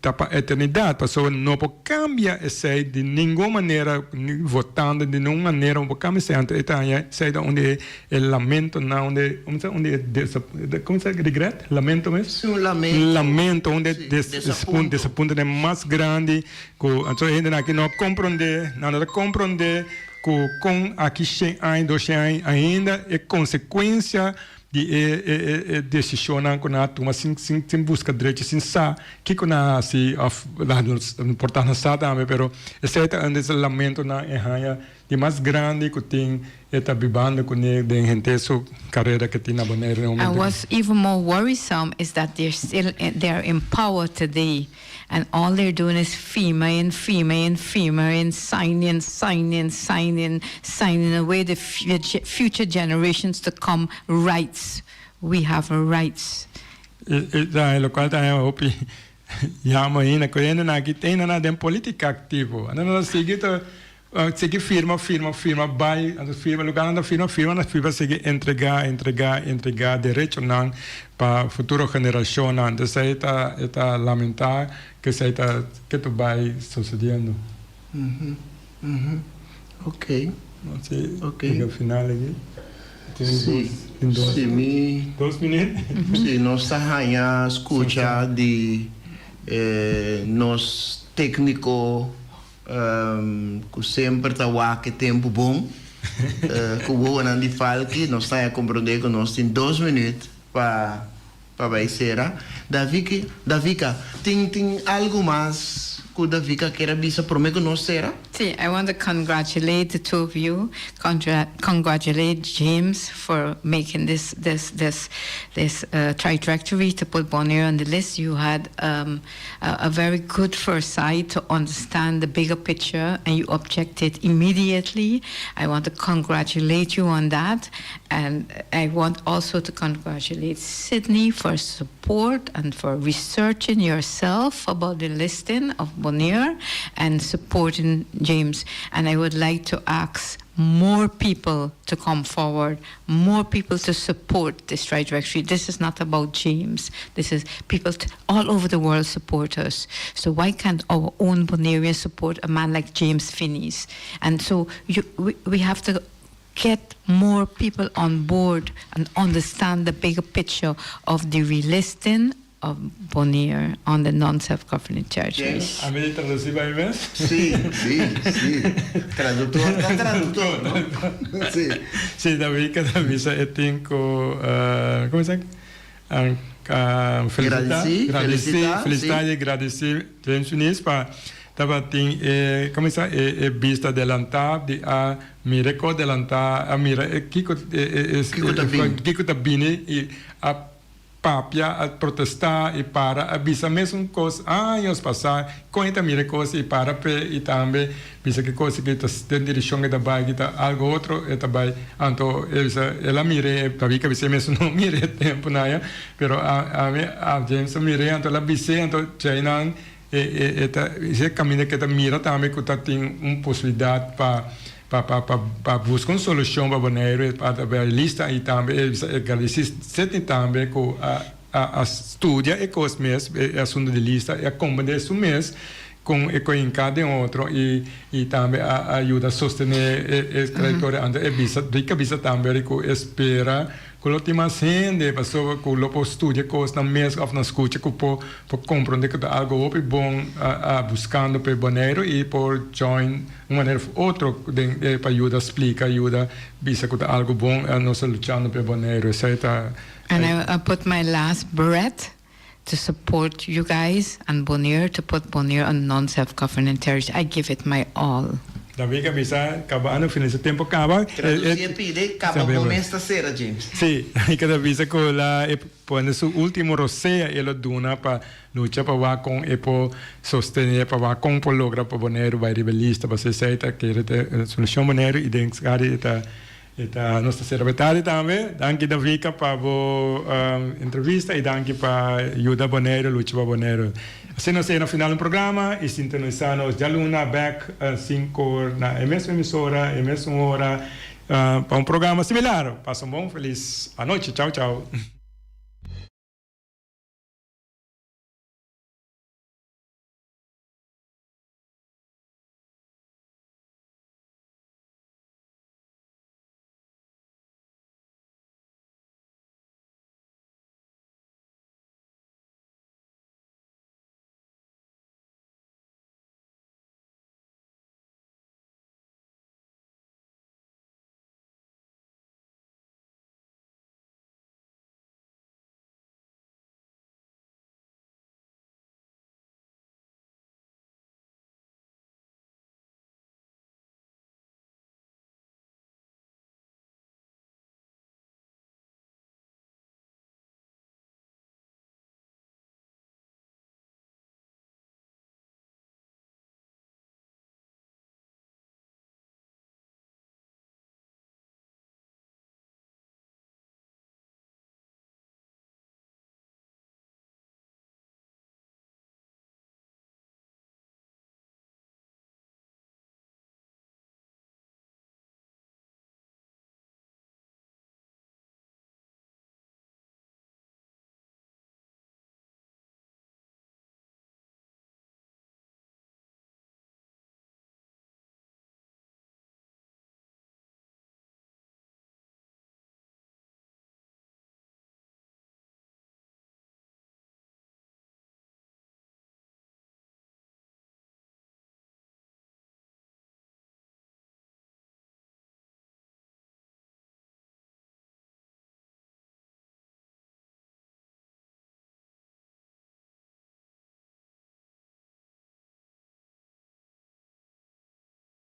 S5: ta pa eternidat, pasobra no por kambia esei di ningun manera, ni votando di ningun manera no por kambia esei. Anto e ta haña esei ta unda e lamentonan, unda e, komo sa, unda e, komo sa regret? Lamento mes?
S3: Sí, un lamento.
S5: Lamento, unda e desapunto, desapuntonan mas grandi ku anto e hendenan aki no a komprondé, nan no ta komprondé ku kon aki shen aña, doshen aña ainda e konsekuensia di e e e desishonnan ku nan a tuma sin sin sin buska drechi, sin sa kiko nan a hasi òf no por ta nan sa tambe, pero esei ta un di e lamentonan e haña di mas grandi ku tin e ta bibando kuné den henter su karera ku e tin na Boneiru den
S6: momento. And what's even more worrisome is that they're still they're in power today and all they're doing is firma and firma and firma and signing, signing, signing, signing away the future generations to come rights. We have rights.
S5: E locual ta hopi yama ainda cu hendenan aki ta ainda den politica activo. Nan ta sigui ta. Sigui firma, firma, firma, bai, anto firma, lugarnan ta firma, firma, na firma sigui entrega, entrega, entrega derechonan pa futuro generashonnan. Entonces esei ta, e ta lamenta ku esei ta ke ta bai sosediendo.
S3: Ok.
S5: Si,
S3: Ok.
S5: Yega final aki. Tin
S3: Si,
S5: dos, tin dos,
S3: si mi,
S5: dos minuut.
S3: si nos ta haña skucha di eh, nos tékniko Ku semper ta wak e tempu bon. Ku wowonan di falki nos ta a komprondé ku nos tin dos minüt pa pa bai sera. Daviki, Davika, tin tin algu mas ku Davika kier a bisa promé ku nos sera?
S6: Sí, I want to congratulate the two of you, congratulate James for making this this this this trajectory to put Bonaire on the list. You had a very good foresight to understand the bigger picture and you objected immediately. I want to congratulate you on that. And I want also to congratulate Sydney for support and for researching yourself about the listing of Bonaire and supporting James. And I would like to ask more people to come forward, more people to support this trajectory. This is not about James. This is people all over the world support us. So why can't our own Bonaireans support a man like James Finies? And so you, we, we have to get more people on board and understand the bigger picture of the relisting of Bonaire on the non-self-governing territories.
S3: James?
S5: Ami di traduci bay mes?
S3: Sí, sí, sí. Traductor ta traductor, no? Sí.
S5: Sí, David ka ta bisa e tin cu, como sa? Felicita,
S3: Gradici,
S5: gradici,
S3: felicita,
S5: felicita
S3: sí.
S5: y gradici James Finies pa tabatin e, como sa, e, e bista delanta di a mira e cos delanta, a mira e kico, e, e, e,
S3: Kico ta bini.
S5: kico ta bini y a papia, a protestá i para a bisa mesun kos años pasá, kon e ta mira e kos i para p'e i tambe bisa ki kos ki ta den direkshon e ta bai ki ta algu otro e ta bai. Anto e bisa el a mir'é, pabia ke a bisa e mes no mir'é e tempu nan ya, pero a ami a James a mir'é anto el a bis'é anto djainan e e e ta e kaminda ke ta mira tambe ku ta tin un posibilidat pa pa pa pa pa buska un solushon pa Boneiru e pa ta bai lista i tambe e bisa e gradisí Sidney tambe ku a a a studia e kos mes e asuntu di lista i a komprendé su mes kon e koinká den otro i i tambe a a yuda sostené e e trayektoria anto e bisa di kabisa tambe ku e spera Ku lo tin mas hende pasobra ku lo por studia kosnan mes òf nan skucha ku por por komprondé ku ta algu hopi bon a buskando pa e Boneiru i por join un manera òf otro den e pa yuda splika yuda bisa ku ta algu bon nos ta luchando pa e Boneiru esei ta.
S6: And I put my last breath to support you guys and Bonaire to put Bonaire on non-self-governing territory. I give it my all.
S5: David a bisa, Caba ano fin ese tempo caba.
S3: Traduci e pide, caba bo mes ta cera, James.
S5: Si, y ta bisa cu la e pone su ultimo rosea e lo duna pa lucha pa wak con e por sostene, pa wak con por logra pa Boneiru bay riba e lista, pasobra esey ta kere ta e solucion Boneiru y den esaki e ta E ta nos ta sera betadi tambe. Danki Davika pa bo entrevista y danki pa yuda Boneiru lucha pa Boneiru. Asina nos ta yega na final un programa y sintonisa nos djaluna bek sinku na e mes emisora e mesun ora pa un programa similar. Pasa un bon felis anochi. Chau chau.